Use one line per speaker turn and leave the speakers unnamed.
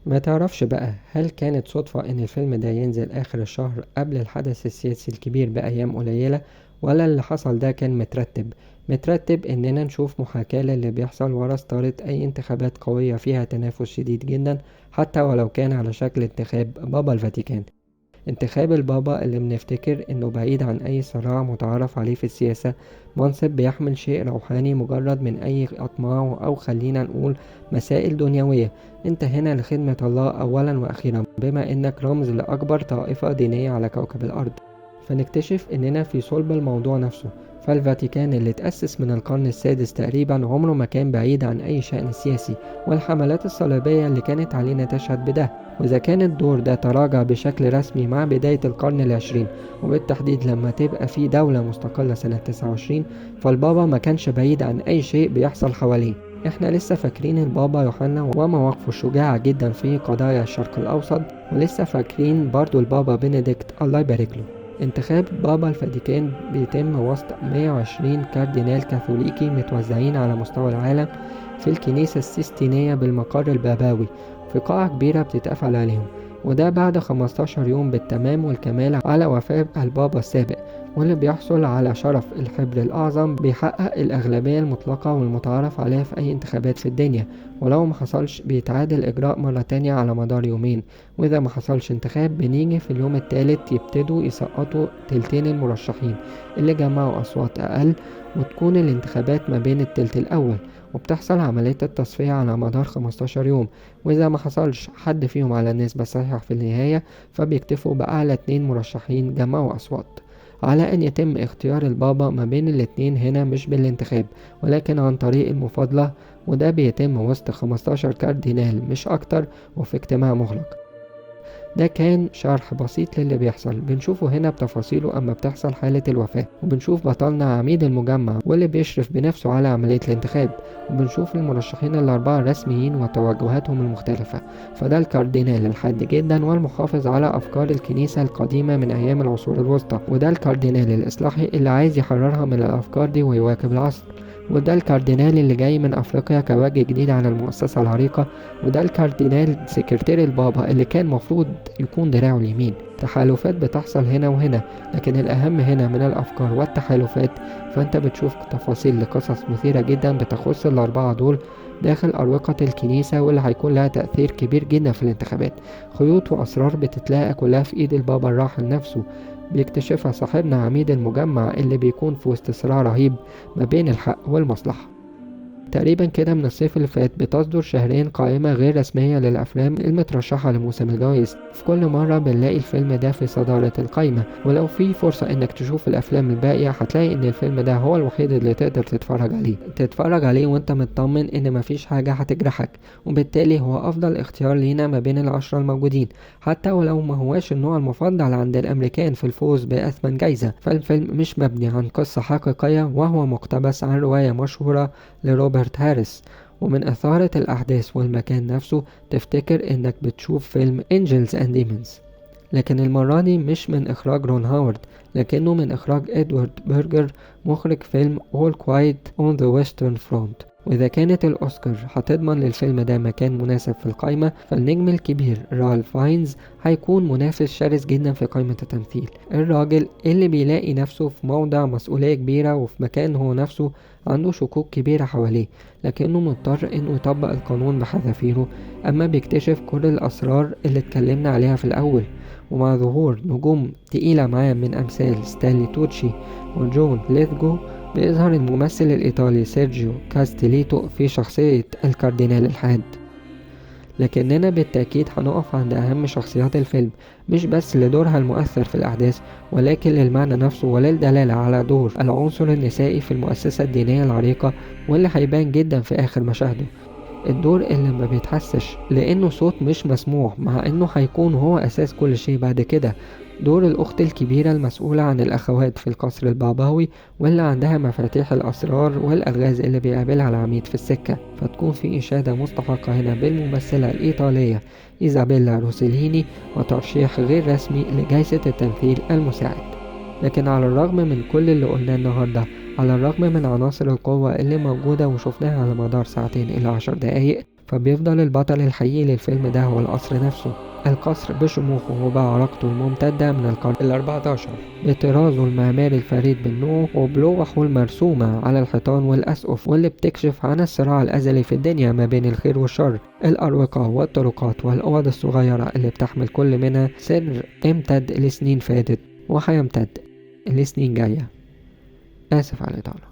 ما تعرفش بقى هل كانت صدفة ان الفيلم ده ينزل اخر الشهر قبل الحدث السياسي الكبير بأيام قليلة، ولا اللي حصل ده كان مترتب؟ مترتب اننا نشوف محاكاة للي بيحصل ورا ستارة اي انتخابات قوية فيها تنافس شديد جدا، حتى ولو كان على شكل انتخاب بابا الفاتيكان. انتخاب البابا اللي بنفتكر انه بعيد عن اي صراع متعارف عليه في السياسة، منصب بيحمل شيء روحاني مجرد من اي اطماع او خلينا نقول مسائل دنيوية. انت هنا لخدمة الله اولا واخيرا، بما انك رمز لاكبر طائفة دينية على كوكب الارض. فنكتشف اننا في صلب الموضوع نفسه. فالفاتيكان اللي اتأسس من القرن السادس تقريبا عمره ما كان بعيد عن أي شأن سياسي، والحملات الصليبية اللي كانت علينا تشهد بده. وإذا كان الدور ده تراجع بشكل رسمي مع بداية القرن العشرين، وبالتحديد لما تبقى في دولة مستقلة سنة 29، فالبابا ما كانش بعيد عن أي شيء بيحصل حواليه. احنا لسه فاكرين البابا يوحنا ومواقفه الشجاعة جدا في قضايا الشرق الأوسط، ولسه فاكرين برضو البابا بنديكت الله يبارك له. انتخاب بابا الفاتيكان بيتم وسط 120 كاردينال كاثوليكي متوزعين على مستوى العالم في الكنيسة السيستينية بالمقر البابوي في قاعة كبيرة بتتقفل عليهم، وده بعد 15 يوم بالتمام والكمال على وفاة البابا السابق، واللي بيحصل على شرف الحبر الأعظم بيحقق الأغلبية المطلقة والمتعارف عليها في أي انتخابات في الدنيا، ولو ما حصلش بيتعاد الإجراء مرة تانية على مدار يومين، وإذا ما حصلش انتخاب بنيجي في اليوم التالت يبتدوا يسقطوا تلتين المرشحين اللي جمعوا أصوات أقل، وتكون الانتخابات ما بين التلت الأول، وبتحصل عملية التصفية على مدار 15 يوم، وإذا ما حصلش حد فيهم على النسبة الصحيحة في النهاية فبيكتفوا بأعلى 2 مرشحين جمعوا أصوات، على أن يتم اختيار البابا ما بين الاتنين هنا مش بالانتخاب ولكن عن طريق المفاضلة، وده بيتم وسط 15 كاردينال مش أكتر وفي اجتماع مغلق. ده كان شرح بسيط للي بيحصل، بنشوفه هنا بتفاصيله أما بتحصل حالة الوفاة، وبنشوف بطلنا عميد المجمع واللي بيشرف بنفسه على عملية الانتخاب، وبنشوف المرشحين الأربعة الرسميين وتوجهاتهم المختلفة. فده الكاردينال الحاد جدا والمحافظ على أفكار الكنيسة القديمة من أيام العصور الوسطى، وده الكاردينال الإصلاحي اللي عايز يحررها من الأفكار دي ويواكب العصر، وده الكاردينال اللي جاي من أفريقيا كوجه جديد على المؤسسة العريقة، وده الكاردينال سكرتير البابا اللي كان مفروض يكون دراعه اليمين. تحالفات بتحصل هنا وهنا، لكن الأهم هنا من الأفكار والتحالفات فأنت بتشوف تفاصيل لقصص مثيرة جدا بتخص الأربعة دول داخل أروقة الكنيسة واللي هيكون لها تأثير كبير جدا في الانتخابات. خيوط وأسرار بتتلاقى كلها في إيد البابا الراحل نفسه، بيكتشفها صاحبنا عميد المجمع اللي بيكون في وسط صراع رهيب ما بين الحق والمصلحة. تقريبا كده من الصيف اللي فات بتصدر شهرين قائمة غير رسمية للأفلام المترشحة لموسم الجوائز، في كل مرة بنلاقي الفيلم ده في صدارة القائمة، ولو في فرصة انك تشوف الأفلام الباقية هتلاقي ان الفيلم ده هو الوحيد اللي تقدر تتفرج عليه وانت مطمن ان مفيش حاجة هتجرحك، وبالتالي هو أفضل اختيار لينا ما بين ال10 الموجودين، حتى ولو ما هواش النوع المفضل عند الأمريكان في الفوز بأثمن جايزة. فالفيلم مش مبني عن قصة حقيقية، وهو مقتبس عن رواية مشهورة لروبرت هاريس، ومن إثارة الأحداث والمكان نفسه تفتكر إنك بتشوف فيلم Angels and Demons، لكن المرة دي مش من إخراج رون هاورد، لكنه من إخراج إدوارد برجر مخرج فيلم All Quiet on the Western Front. وإذا كانت الأوسكار هتضمن للفيلم ده مكان مناسب في القايمة، فالنجم الكبير رالف فاينز هيكون منافس شرس جدا في قائمة التمثيل. الراجل اللي بيلاقي نفسه في موضع مسؤولية كبيرة وفي مكان هو نفسه عنده شكوك كبيرة حواليه، لكنه مضطر انه يطبق القانون بحذافيره اما بيكتشف كل الأسرار اللي اتكلمنا عليها في الأول. ومع ظهور نجوم تقيلة معاه من أمثال ستانلي توتشي وجون ليثجو، بيظهر الممثل الإيطالي سيرجيو كاستيليتو في شخصية الكاردينال الحاد. لكننا بالتأكيد هنقف عند أهم شخصيات الفيلم، مش بس لدورها المؤثر في الأحداث، ولكن للمعنى نفسه وللدلالة على دور العنصر النسائي في المؤسسة الدينية العريقة، واللي هيبان جدا في آخر مشاهده. الدور اللي ما بيتحسش لأنه صوت مش مسموع، مع أنه هيكون هو أساس كل شيء بعد كده. دور الأخت الكبيرة المسؤولة عن الأخوات في القصر البابوي، واللي عندها مفاتيح الأسرار والألغاز اللي بيقابلها العميد في السكة. فتكون في إشادة مستحقة هنا بالممثلة الإيطالية إيزابيلا روسيليني، وترشيح غير رسمي لجائزة التمثيل المساعد. لكن على الرغم من كل اللي قلناه النهاردة، على الرغم من عناصر القوة اللي موجودة وشفناها على مدار ساعتين إلى 10 دقايق، فبيفضل البطل الحقيقي للفيلم ده هو القصر نفسه. القصر بشموخه وبعراقته الممتدة من القرن ال14، بطرازه المعماري الفريد من نوعه، وبلوحه المرسومة على الحيطان والأسقف، واللي بتكشف عن الصراع الأزلي في الدنيا ما بين الخير والشر، الأروقة والطرقات والأوض الصغيرة اللي بتحمل كل منها سر امتد لسنين فاتت وهيمتد لسنين جاية. آسف على الإطالة.